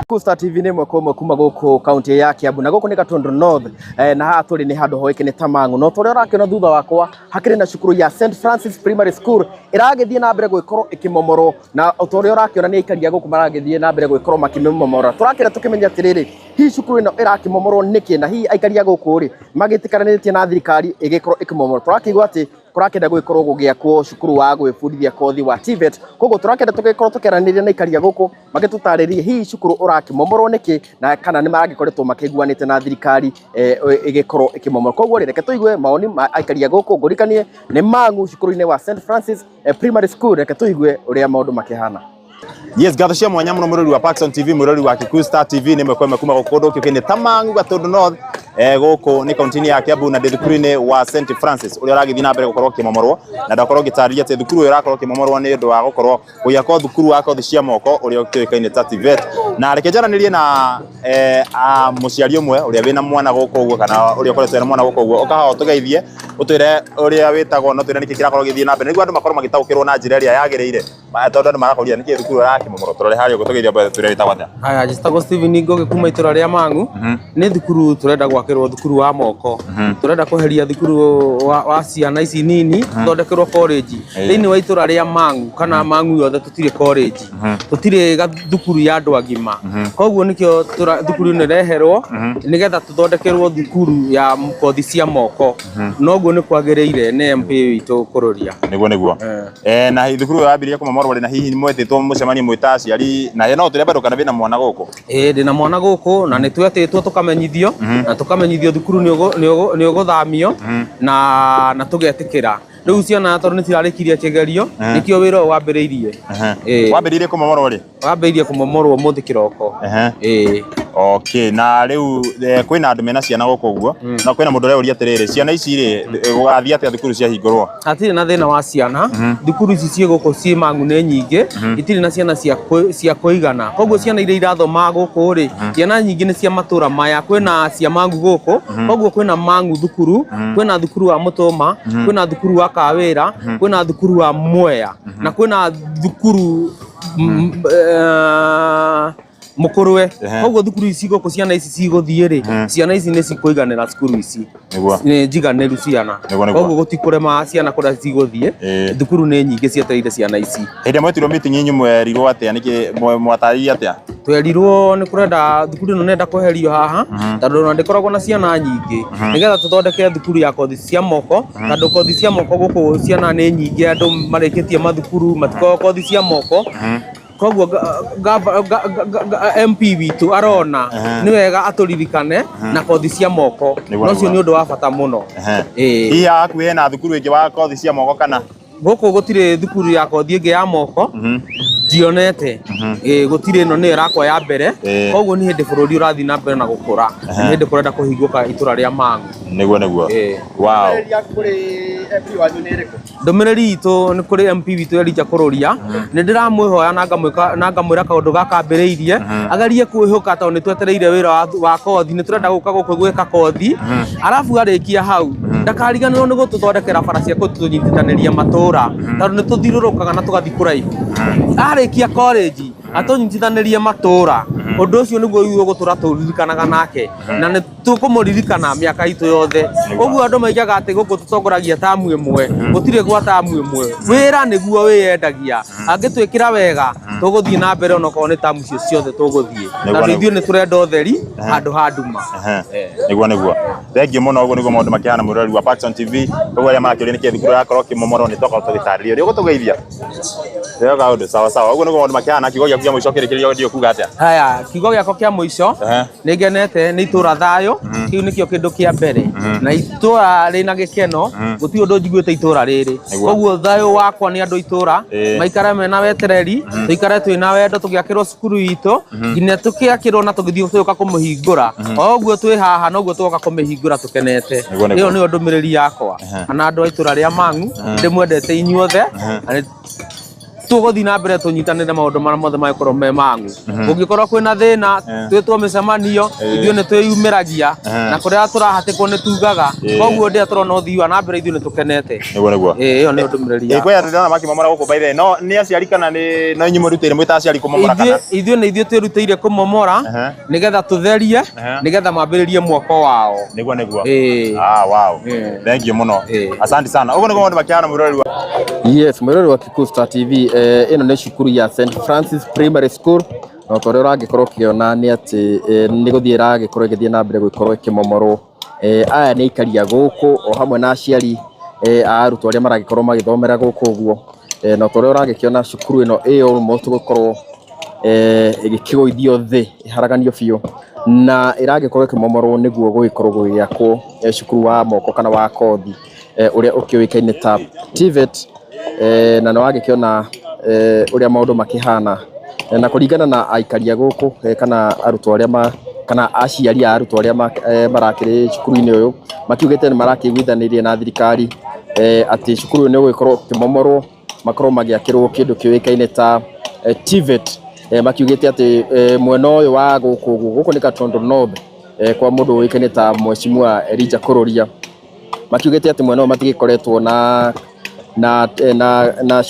Star TV nĩ ĩmwe kwa ĩmwe kuma gũkũ kaunti ya Kiambu na gũkũ nĩ Gatundu North, na haha tũrĩ nĩ handũ hoĩkaine ta Mang'u. No torĩa ũrakĩona thutha wakwa hakĩrĩ na cukuru ya St Francis Primary School ĩragĩthiĩ na mbere gũgĩkorwo ĩkĩmomorwo, na torĩa ũrakĩona nĩ aikari a gũkũ maragĩthiĩ na mbere gũgĩkorwo makĩmĩmomora. Tũrakĩenda tũkĩmenye atĩrĩrĩ, hihi cukuru ĩno ĩrakĩmomorwo nĩkĩ, na hihi aikari a gũkũ rĩ magĩtĩkanĩtie na thirikari ĩgĩkorwo ĩkĩmomorwo. Tũrakĩigua atĩ kũrakĩenda gũgĩkorwo gũgĩakwo cukuru wa gwĩbundithia kothi wa TVET, koguo tũrakĩenda tũgĩkorwo tũkĩaranĩria na aikari a gũkũ magĩtũtarĩrie hihi cukuru ũrakĩmomorwo nĩkĩ, na kana nĩ maragĩkoretwo makĩiguanĩte na thirikari ĩgĩkorwo ĩkĩmomorwo. Koguo rĩ, reke tũigue mawoni ma aikari a gũkũ. Ngũririkanie nĩ Mang'u cukuru-inĩ wa St Francis Primary School. Reke tũigue ũrĩa maũndũ makĩhana. Yes, ngatho cia mwanya muno mwirori wa Paxson TV, mwirori wa Kikuyu Star TV, nĩ ĩmwe kwa ĩmwe kuma gũkũ kũndũ kĩũkaine ta Mang'u Gatundu North, gũkũ nĩ kaunti-inĩ ya Kiambu na ndĩ thukuru-inĩ wa St Francis ũrĩa ũragĩthiĩ na mbere gũkorwo ũkĩmomorwo, na ndakorwo ngĩtarĩria atĩ thukuru ũyũ ũrakorwo ũkĩmomorwo nĩ ũndũ wa gũkorwo gũgĩakwo thukuru wa kothi cia moko ũrĩa ũkĩũĩkaine ta TVET. Na reke njaranĩrie na mũciari ũmwe ũrĩa wĩna mwana gũkũ ũguo, kana ũrĩa ũkoretwo ena mwana gũkũ ũguo. Ũka haha ũtũgeithie, ũtwĩre ũrĩa wĩtagwo na ũtwĩre nĩkĩ kĩrakorwo gĩgĩthiĩ na mbere nĩguo andũ makorwo magĩtaũkĩrwo na njĩra ĩrĩa yagĩrĩire. Maya tondũ andũ marakũria nĩkĩ thukuru ũrakĩmomorwo. Tũrore harĩa ũguo, tũgeithie mbere tũrĩa wĩtagwo atĩa. Haya, njĩtagwo Steven Ngũgĩ kuma itũra rĩa Mang'u. Nĩ thukuru tũrenda gwakĩrwo thukuru wa moko. Tũrenda kweheria thukuru wa ciana ici nini, tũthondekerwo college. Thĩinĩ wa itũra rĩa Mang'u kana Mang'u yothe tũtirĩ college. Tũtirĩ thukuru ya andũ agima. Koguo nĩkĩo thukuru ĩno ĩreherwo nĩgetha tũthondekerwo thukuru ya kothi cia moko. Noguo nĩ kwagĩrĩire nĩ MP witũ kũrũria. Nĩguo nĩguo. Na thukuru ĩyo yambirie kũmomorwo rĩ, na hihi nĩ mwetĩtwo mũcemanio mwĩ ta aciari, na no ũtwĩre bado kana wĩna mwana gũkũ? Ĩĩ ndĩna mwana gũkũ na nĩ twetĩtwo tũkamenyithio, na tũkamenyithio thukuru nĩ ũgũthamio na tũgetĩkĩra. Rĩu ciana tondũ nĩ cirarĩkirie kĩgerio, nĩkĩo wĩra ũyũ wambĩrĩirie. Ĩĩ. Wambĩrĩirie kũmomorwo rĩ? Wambĩrĩirie kũmomorwo ũmũthĩ kĩroko. Ĩĩ. Okay, na rĩu kwĩna andũ mena ciana gũkũ ũguo, na kwĩna mũndũ ũreũria atĩrĩrĩ, ciana ici rĩ, gũgathiĩ atĩa thukuru ciahingũrwo? Hatirĩ na thĩna wa ciana, thukuru ici ciĩ gũkũ ciĩ Mang'u nĩ nyingĩ, itirĩ na ciana cia kũigana. Koguo ciana iria irathoma gũkũ rĩ, ciana nyingĩ nĩ cia matũra maya, kwĩna cia Mang'u gũkũ, koguo kwĩna Mang'u thukuru, kwĩna thukuru wa Mũtũma, kwĩna thukuru wa Kawĩra, kwĩna thukuru wa Mwea, na kwĩna thukuru Mũkũrwe. Koguo thukuru ici gũkũ ciana ici cigũthiĩ rĩ, ciana ici nĩ cikũiganĩra cukuru ici. Nĩ njiganĩru ciana. Nĩguo, nĩguo. Koguo gũtikũrema ciana kũrĩa cigũthiĩ. Thukuru nĩ nyingĩ cietereire ciana ici. Hĩndĩ ĩrĩa mwetirwo meeting inyuĩ mwerirwo atĩa, nĩkĩ mwatarĩirio atĩa? Twerirwo nĩ kũrenda thukuru ĩno nĩrenda kweherio haha tondũ ona ndĩkoragwo na ciana nyingĩ, nĩgetha tũthondeke thukuru ya kothi cia moko, tondũ kothi cia moko gũkũ ciana nĩ nyingĩ, andũ marĩkĩtie mathukuru matikoragwo kothi cia moko. Koguo MP witũ arona nĩ wega atũririkane na kothi cia moko, Nĩguo, na ũcio nĩguo. nĩ ũndũ wa bata mũno. Ĩĩ. Hihi haha hakuhĩ hena thukuru ĩngĩ wa kothi cia moko kana? Gũkũ gũtirĩ thukuru ya kothi ĩngĩ ya moko ndionete. Ĩĩ, gũtirĩ, ĩno nĩyo ĩrakwo ya mbere. Koguo nĩ hĩndĩ bũrũri ũrathiĩ na mbere na gũkũra, nĩ hĩndĩ kũrenda kũhingũka itũra rĩa Mang'u. Nĩguo, nĩguo. Wow. Ndũmĩrĩri yaku kũrĩ MP wanyu nĩ ĩrĩkũ? Ndũmĩrĩri itũ nĩ kũrĩ MP witũ Elijah Kũrũria, nĩ ndĩramwĩhoya na ngamwĩka na ngamwĩra kaũndũ gaka ambĩrĩirie agerie kwĩhoka, tondũ nĩ twetereire wĩra wa kothi, nĩ tũrenda gũka gũkũ gwĩka kothi. Arabu arĩkia hau ndakariganĩrwo nĩ gũtũthondekera bara cia kũtũnyitithanĩria matũra, tondũ nĩ tũthiũrũrũkaga na tũgathiĩ kũraihu. Arĩkia college atũnyitithanĩrie matũra, ũndũ ũcio nĩguo rĩu ũgũtũra tũririkanaga nake, na nĩ tũkũmũririkana mĩaka itũ yothe. Ũguo andũ maigaga atĩ gũkũ tũtongoragia tamu ĩmwe, gũtirĩ gwa tamu ĩmwe, wĩra nĩguo wĩyendagia. Angĩtwĩkĩra wega tũgũthiĩ na mbere, onokorwo nĩ tamu icio ciothe tũgũthiĩ, tondũ ithuĩ nĩ tũrenda ũtheri handũ ha nduma. Nĩguo, nĩguo, thengiũ mũno. Ũguo nĩguo maũndũ makĩhana, mwĩroreri wa Paxson TV. Koguo arĩa marakĩũria nĩkĩ thukuru ĩrakorwo ĩkĩmomorwo, nĩ twakorwo tũgĩtarĩria ũrĩa ũgũtũgeithia rĩo kaũndũ sawa sawa. Ũguo nĩguo maũndũ makĩhana. Kiugo gĩaku kĩa mũico kĩrĩkĩrĩria ndio kuga atĩa? Haya, kiugo gĩakwa kĩa mũico, nĩ ngenete nĩ itũra thayũ, kĩu nĩkĩo kĩndũ kĩa mbere, na itũra rĩna gĩkeno, gũtirĩ ũndũ njiguĩte itũra rĩrĩ. Koguo thayũ wakwa nĩ andũ itũra maikare mena wetereri, tũikare twĩna wendo, tũgĩakĩrwo cukuru itũ nginya tũkĩakĩrwo na tũgĩthiĩ tũgĩũka kũmĩhingũra. O ũguo twĩ haha noguo tũgoka kũmĩhingũra tũkenete. Nĩguo, nĩguo. Ĩyo nĩyo ndũmĩrĩri yakwa. Na andũ a itũra rĩa Mang'u, ndĩmwendete inyuothe na nĩ Tũgũthiĩ na mbere tũnyitanĩre maũndũ marĩa mothe mangĩkorwo me mang'u. Kũngĩkorwo kwĩna thĩna, twĩtwo mĩcemanio, ithuĩ nĩ twĩyumĩragia, na kũrĩa tũrahatĩkwo nĩ tugaga. Koguo rĩrĩa tũrona ũthii wa na mbere ithuĩ nĩ tũkenete. Nĩguo nĩguo. Ĩĩ, ĩyo nĩyo ndũmĩrĩri Ĩ yakwa. kwĩ andũ ndĩrona makĩmomora gũkũ by the way. No nĩ aciari kana nĩ no inyuĩ mwĩrutĩire mwĩ ta aciari kũmomora kana? Ithuĩ nĩ ithuĩ twĩrutĩire kũmomora nĩgetha tũtherie, nĩgetha mambĩrĩrie mwako wao. Nĩguo nĩguo. Ĩĩ. Ah, wow. Ĩĩ. Thank you mũno. Ĩĩ. Asante sana. Ũguo nĩguo maũndũ makĩhana mwĩroreri wa Yes, mwĩroreri wa Kikuyu Star TV, ĩno nĩ cukuru ya St Francis Primary School, na ta ũrĩa ũragĩkorwo ũkĩona nĩ atĩ nĩ gũthiĩ ĩragĩkorwo ĩgĩthiĩ na mbere gũkorwo ĩkĩmomorwo. Aya nĩ aikari a gũkũ o hamwe na aciari a arutwo arĩa maragĩkorwo magĩthomera gũkũ ũguo. Na ta ũrĩa ũragĩkĩona cukuru ĩno ĩ almost gũkorwo ĩgĩkĩgũithio thĩ ĩharaganio biũ, na ĩragĩkorwo ĩkĩmomorwo nĩguo gũgĩkorwo gũgĩakwo cukuru wa moko kana wa kothi ũrĩa ũkĩũĩkaine ta TVET. Na nĩ wagĩkĩona ũrĩa maũndũ makĩhana. Na kũringana na aikari a gũkũ kana arutwo arĩa ma kana aciari a arutwo arĩa marakĩrĩ cukuru-inĩ ũyũ, makiugĩte nĩ marakĩiguithanĩria na thirikari atĩ cukuru ũyũ nĩ ũgũgĩkorwo ũkĩmomorwo, makorwo magĩakĩrwo kĩndũ kĩũĩkaine ta TVET. Makiugĩte atĩ mwena ũyũ wa gũkũ ũguo, gũkũ nĩ Gatundu North, kwa mũndũ ũĩkaine ta Mheshimiwa Elijah Kururia, makiugĩte atĩ mwena ũyũ matigĩkoretwo na na na na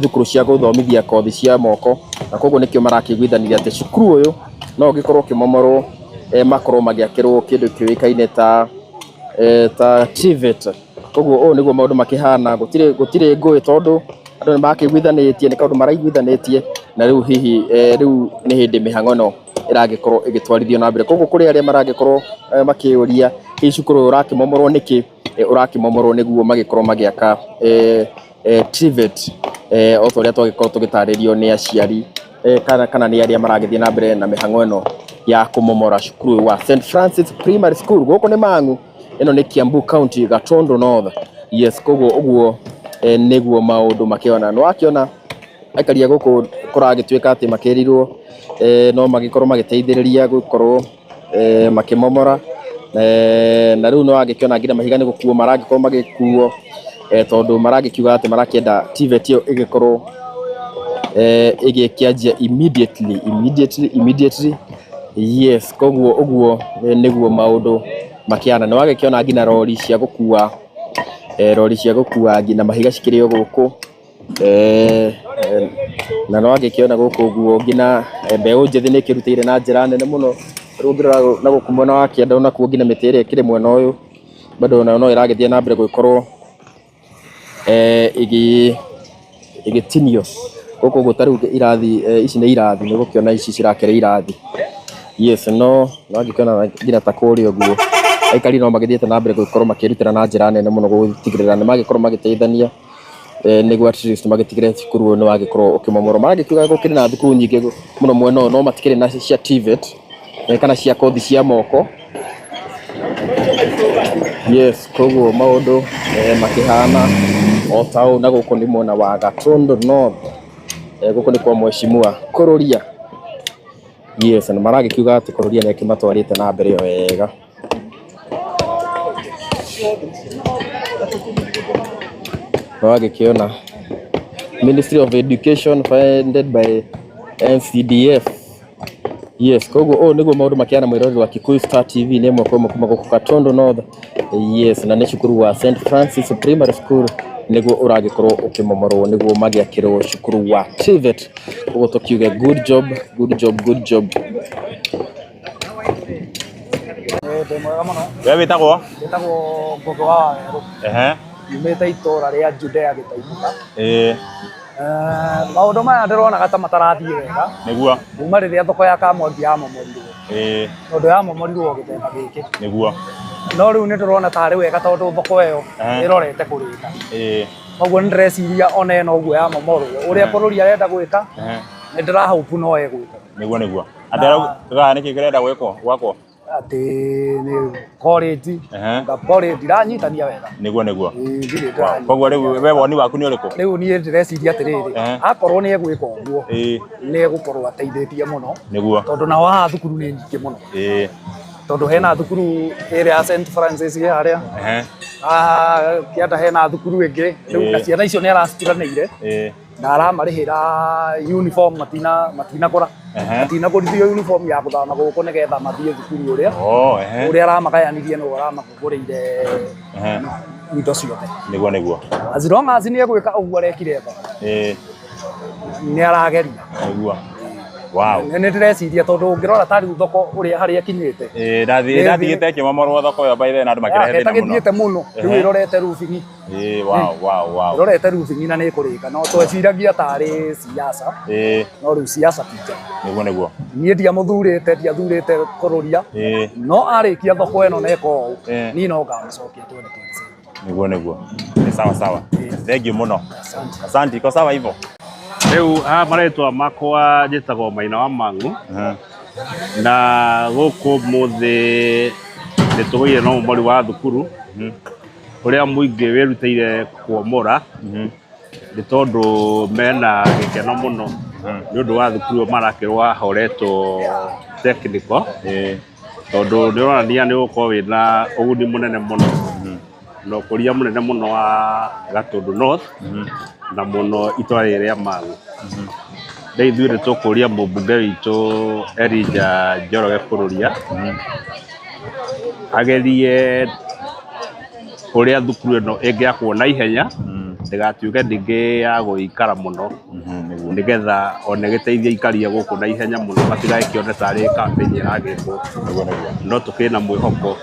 thukuru cia gũthomithia kothi cia moko, na koguo nĩkĩo marakĩiguithanirie atĩ cukuru ũyũ no ũgĩkorwo ũkĩmomorwo, makorwo magĩakĩrwo kĩndũ kĩũĩkaine ta ta TVET. Koguo ũũ nĩguo maũndũ makĩhana, gũtirĩ gũtirĩ ngũĩ tondũ andũ nĩ makĩiguithanĩtie, nĩ kaũndũ maraiguithanĩtie, na rĩu hihi rĩu nĩ hĩndĩ mĩhang'o ĩno ĩragĩkorwo ĩgĩtwarithio na mbere. Koguo kũrĩ arĩa maragĩkorwo makĩũria hihi cukuru ũyũ ũrakĩmomorwo nĩkĩ, ũrakĩmomorwo nĩguo magĩkorwo magĩaka TVET, o ta ũrĩa twagĩkorwo tũgĩtarĩrio nĩ aciari kana nĩ arĩa maragĩthiĩ na mbere na mĩhang'o ĩno ya kũmomora cukuru ũyũ wa St Francis Primary School. Gũkũ nĩ Mang'u, ĩno nĩ Kiambu County, Gatundu North. Yes, koguo ũguo nĩguo maũndũ makĩona. Nĩ wakĩona aikari a gũkũ kũragĩtuĩka atĩ makĩrirwo no magĩkorwo magĩteithĩrĩria gũkorwo makĩmomora, na rĩu nĩ wagĩkĩona nginya mahiga nĩ gũkuo maragĩkorwo magĩkuo, tondũ maragĩkiuga atĩ marakĩenda TVET ĩyo ĩgĩkorwo ĩgĩkĩanjia immediately immediately immediately. Yes, koguo ũguo nĩguo maũndũ makĩhana. Nĩ wagĩkĩona nginya rori cia gũkua rori cia gũkua nginya mahiga cikĩrĩ o gũkũ, na no wagĩkĩona gũkũ ũguo nginya mbeũ njĩthĩ nĩ ĩkĩrutĩire na njĩra nene mũno. Rĩu ũngĩrora na gũkũ mwena wa kĩanda onakuo nginya mĩtĩ ĩrĩa ĩkĩrĩ mwena ũyũ bado onayo no ĩragĩthiĩ na mbere gũgĩkorwo ĩgĩtinio gũkũ ũguo. Ta rĩu irathi, ici nĩ irathi, nĩ ũgũkĩona ici cirakĩrĩ irathi. Yes, no wagĩkĩona nginya ta kũrĩa ũguo aikari no magĩthiĩte na mbere gũgĩkorwo makĩrutĩra na njĩra nene mũno gũtigĩrĩra nĩ magĩkorwo magĩteithania nĩguo at least magĩtigĩrĩre cukuru ũyũ nĩ wagĩkorwo ũkĩmomorwo. Maragĩkiuga gũkĩrĩ na thukuru nyingĩ mũno mwena ũyũ no matikĩrĩ na cia TVET kana cia kothi cia moko. Yes, koguo maũndũ makĩhana o ta ũũ, na gũkũ nĩ mwena wa Gatundu North. Gũkũ nĩ kwa Mheshimiwa Kururia. Yes, na maragĩkiuga atĩ Kururia nĩ akĩmatwarĩte na mbere wega. Nĩwagĩkĩona Ministry of Education funded by NCDF. Yes, koguo ũũ nĩguo maũndũ makĩhana mwĩroreri wa Kikuyu Star TV nĩ ĩmwe kwa ĩmwe kuma gũkũ Gatundu North. Yes, na nĩ cukuru wa St Francis Primary School nĩguo ũragĩkorwo ũkĩmomorwo nĩguo magĩakĩrwo cukuru wa TVET. Koguo tũkiuge good job, good job, good job. Ndĩ mwega mũno. We wĩtagwo? Njĩtagwo Ngũgĩ wa Wawerũ. Nyumĩte itũra rĩa Judea Gĩtainũka. Maũndũ maya ndĩronaga ta matarathiĩ wega Nĩguo. kuma rĩrĩa thoko ya Kamwangi yamomorirwo, tondũ yamomorirwo gĩthemba gĩkĩ. No rĩu nĩ ndĩrona tarĩ wega tondũ thoko ĩyo ĩrorete kũrĩka. Koguo nĩ ndĩreciria ona ĩno ũguo yamomorwo, ũrĩa bũrũri arenda gwĩka, nĩ ndĩrahope no egwĩka. Nĩguo nĩguo. Andũ arauga nĩkĩ kĩrenda gwĩkwo gwakwo? Atĩ nĩ college, nga college ndiranyitania wega. Nĩguo nĩguo. Ĩĩ, ndirĩ ndĩranyita. Koguo rĩu we woni waku nĩ ũrĩkũ? Rĩu niĩ ndĩreciria atĩrĩrĩ, akorwo nĩ egwĩka ũguo, nĩ egũkorwo ateithĩtie mũno. Tondũ nao haha thukuru nĩ nyingĩ mũno. Tondũ hena thukuru ĩrĩa ya St Francis ĩ harĩa, haha kĩanda hena thukuru ĩngĩ, rĩu na ciana icio nĩ aracituranĩire. Na aramarĩhĩra uniform matinagũra matinagũrithio uniform ya gũthama gũkũ nĩgetha mathiĩ thukuru ũrĩa ũrĩa aramagayanirie nĩwe ũramagũrĩire indo ciothe. Nĩguo nĩguo. As long as nĩ egwĩka ũguo arekire thoko, nĩ arageria. Nĩguo. Wow. Nĩ ndĩreciria tondũ ũngĩrora ta rĩu thoko ũrĩa harĩa ĩkinyĩte. Ndathiĩte ĩkĩmomorwo thoko ĩyo by the way na andũ makĩrehe thĩna mũno. Ĩtagĩthiĩte mũno rĩu ĩrorete roofing. Wow wow wow. Ĩrorete roofing na nĩ ĩkũrĩka no tweciragia tarĩ siasa no rĩu siasa ti njega. Nĩguo nĩguo. Niĩ ndiamũthurĩte ndiathurĩte Kururia no arĩkia thoko ĩno na ĩka ũũ niĩ no ngamũcokia 2027. Nĩguo nĩguo. Ni sawa sawa. Thank you mũno. Asante. Asante, iko sawa hivyo. Rĩu haha marĩtwa makwa njĩtagwo Maina wa Mang'u na gũkũ mũthĩ nĩ tũgĩire na ũmomori wa thukuru ũrĩa mũingĩ wĩrutĩire kuomora nĩ tondũ mena gĩkeno mũno nĩ ũndũ wa thukuru ũyũ marakĩrwo haha ũretwo technical tondũ nĩ ũronania nĩ ũgũkorwo wĩna ũguni mũnene mũno na ũkũria mũnene mũno wa Gatũndũ North na mũno itũra rĩrĩ rĩa Mang'u. Rĩu ithuĩ nĩ tũkũria mũmbunge witũ Elijah Njoroge Kururia agerie ũrĩa thukuru ĩno ĩngĩakwo na ihenya ndĩgatuĩke ningĩ ya gũikara mũno nĩgetha ona ĩgĩteithie aikari a gũkũ na ihenya mũno matigagĩkĩone tarĩ campaign ĩragĩkwo. No tũkĩrĩ na mwĩhoko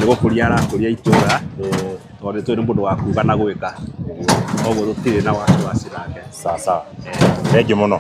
nĩ gũkũria arakũria itũra tondũ nĩ tũĩ nĩ mũndũ wa kuga na gwĩka, koguo tũtirĩ na wasiwasi nake. Sawa sawa. Thank you mũno.